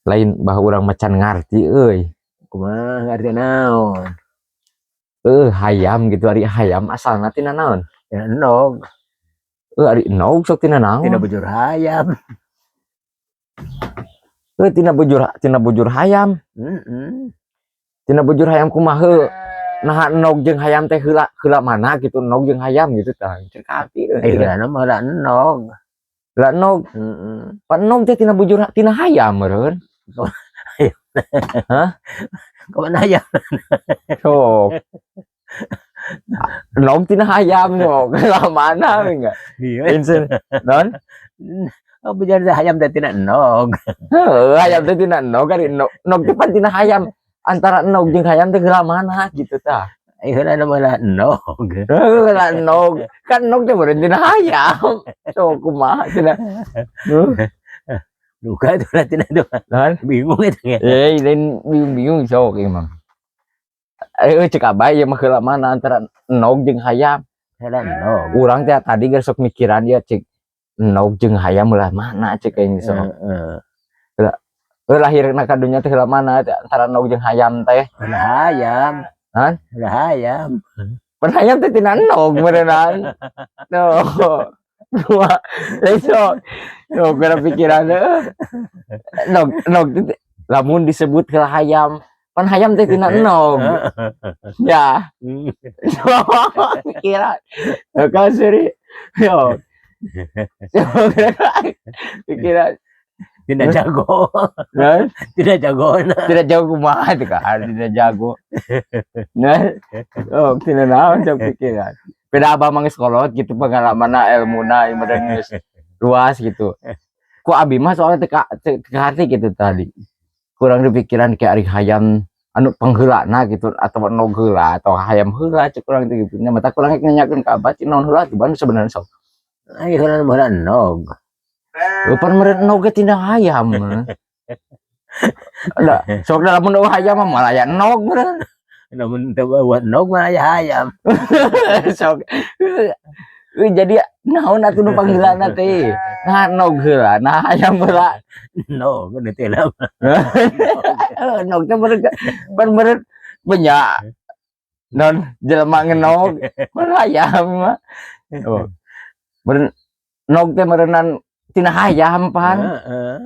Lain bah urang macan ngarti euy. Kumaha ngarti naon? Hayam gitu, ari hayam asalna tina naon? Tina endog. Ari endog sok tina naon? Tina bujur hayam. Tina bujur hayam. Heeh. Tina bujur hayam kumaha? Nah, endog jeung hayam teh heula heula mana gitu, endog jeung hayam gitu tah. Cek hati euy. Eh, heula mah heula endog. Heula endog. Heeh. Pan endog teh tina bujur tina hayam meureun. Hah? Kemana hayam? Sok. Endog tina hayam sok. Heula mana enggak? Iya. Insen. Non? Oh, bujur hayam teh tina endog. Heuh, hayam teh tina endog, ari endog, endog teh pan tina hayam. Antara endog jeung hayam teh heula mana gitu tah. Eh, heula mah heula endog. Heuh, heula endog. Kan endog teh meureun tina hayam. Sok kumaha tina. Huh? Duka itu lah tina tuh. Non? Bingung itu ya. Eh, lain bingung-bingung sok emang. Cek abah ieu mah heula mana antara endog jeung hayam. Heula endog. Urang teh tadi geus sok mikiran ya, cek endog jeung hayam heula mana cek aing sok. Heeh. Heuh, lahirna ka dunya teh heula mana teh antara endog jeung hayam teh? Heula hayam. Hah? Heula hayam. Pan hayam teh tina endog meureunan. Tuh. Dua. Lain sok. Sok kena pikiran heuh. Endog endog teh lamun disebut heula hayam, pan hayam teh tina endog. Ya. Pikiran. Kan seri. Yo. Pikiran. Tidak jago. Nah, Tidak jago. tidak jago kumaha teh kan, tidak jago. Nah, oh, tidak naon sok pikiran. Beda abah mah geus kolot gitu, pengalamanna, ilmuna ieu mah geus luas gitu. Ku abi mah soalnya teu teu kaharti gitu tadi. Kurang dipikiran kayak ari hayam anu pangheulana gitu atau endog heula atau hayam heula cek urang teh gitu nya, mata kurang nanyakeun ka abah naon heula tuh ban sebenarnya sok. Ai heula mah endog. Pan meureun endog ge tina hayam. Da sok da lamun euweuh hayam mah moal aya endog meureun. Lamun teu euweuh endog mah aya hayam. Sok jadi naon atuh nu pangheulana teh? Nah, endog heula, nah hayam heula? Endog nu teh lah. Endog teh meureun pan meureun banyak non jelema ngenog pan hayam mah. Oh. Meureun endog teh meureunan tina hayam pan. Heeh.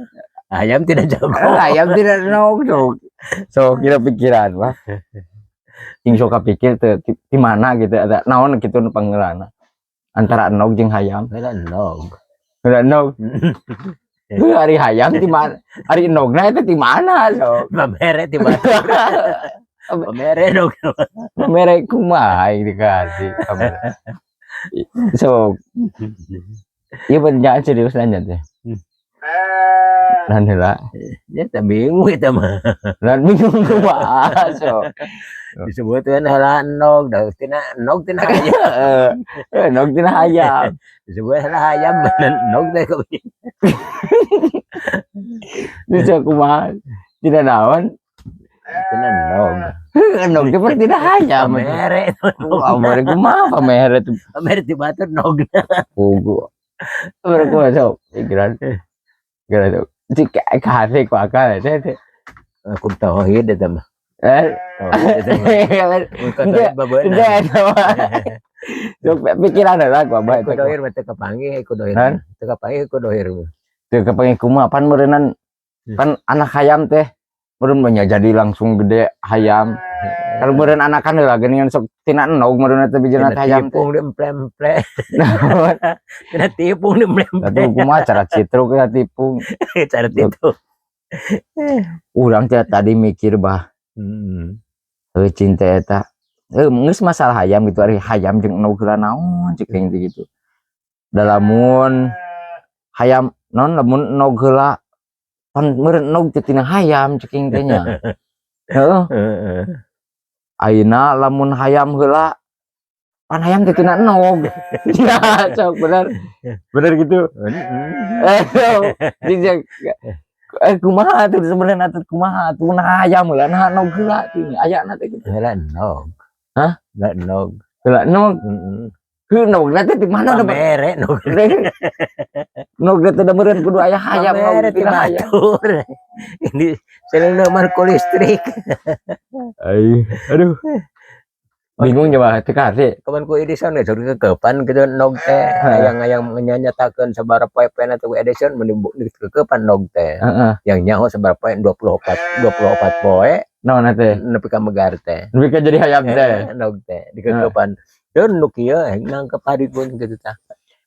Ayam tidak jago. Hayam tina endog sok. Sok kira pikiran mah. Cing sok kapikir teh di mana gitu ada naon gitu nu pangheulana. Antara endog jeung hayam. Heula endog. Heula endog. Heuh, ari hayam di mana? Ari endogna eta di mana sok? Pamere ti batur. Pamere endog. Pamere kumaha yang dikasih. So, iya bener serius nanya teh. Dan heula. Ya teh bingung eta mah. Dan bingung kumaha sok. Disebutkeun heula endog, da tina endog tina hayam. Heeh, endog tina hayam. Disebut heula hayam bener endog teh. Bisa kumaha? Tina naon? Tina endog. Endog teh berarti tina hayam. Pamere. Pamere kumaha pamere tuh? Pamere ti batur endog. Pugu. Pamere kumaha sok? Pikiran. Pikiran sok. Cik kahate ku akal teh teh. Aku tauhid eta mah. Eh, Tauhid eta mah. Henteu, Babeuna. henteu eta mah. Sok pikiran lah ku abah Ku eta. dohir mah teu kapanggih ku dohir. Han? Teu kapanggih ku dohir mah. Teu kapanggih kumaha pan meureunan pan anak hayam teh meureun mah jadi langsung gede hayam. Kalau meureun anakan heula geuningan sok tina endog meureun teh bijana Tina hayam teh. tipung diemple-emple. Tina tipung diemple-emple. Atuh kumaha cara citruk ya tipung. Cara titu. Urang teh tadi mikir bah. Heuh, cinta eta. Heuh, geus masalah hayam gitu, ari hayam jeung endog heula naon cek aing teh gitu. Da lamun hayam non lamun endog heula pan meureun endog teh tina hayam cek aing teh nya. Heeh. Heeh. Ayeuna lamun hayam heula pan hayam teh tina endog. Ya sok bener. Bener gitu. Heeh. Eh, eh kumaha atuh sebenarnya atuh kumaha atuh, nah hayam heula nah endog heula atuh ayana teh gitu. Heula endog. Hah? Heula endog. Heula endog. Heeh. Heuh, endogna teh di mana da? Pamere endog. Endog teh da meureun kudu aya hayam Pamere endog ti tina hayam. Batur. Ini selena mah ku listrik. Ai, aduh. Bingung coba teu kaharti. Kapan ku Edison geus kekepan gitu endog teh. Hayang-hayang nyatakeun sabaraha poe-poena teh ku Edison mun dikekepan endog teh. Yang nyaho sabaraha poe, 24 24 poe. Naon teh? Nepi ka megar teh. Nepi ka jadi hayam teh. Endog teh dikekepan. Deun nu kieu nangkep hari pun gitu tah.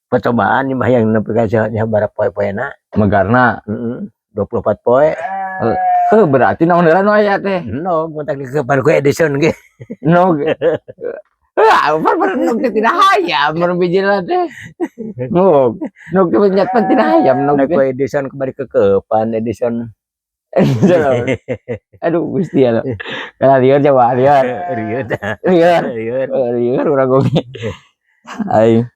Percobaan mah yang nepi ka sabaraha poe-poena. Megarna. Heeh. 24 poe. Heuh, berarti naon heula nu aya teh? Endog mentak dikekepan ku Edison ge. Endog. Wah, pan endog teh tina hayam mun bijilna teh. Endog. Endog teh nyat pan tina hayam endog Ku teh. Edison kembali kekepan Edison. Aduh, Gusti ya. Kalau lieur coba lieur. Lieur. Lieur. Lieur. Lieur urang oge. Aing.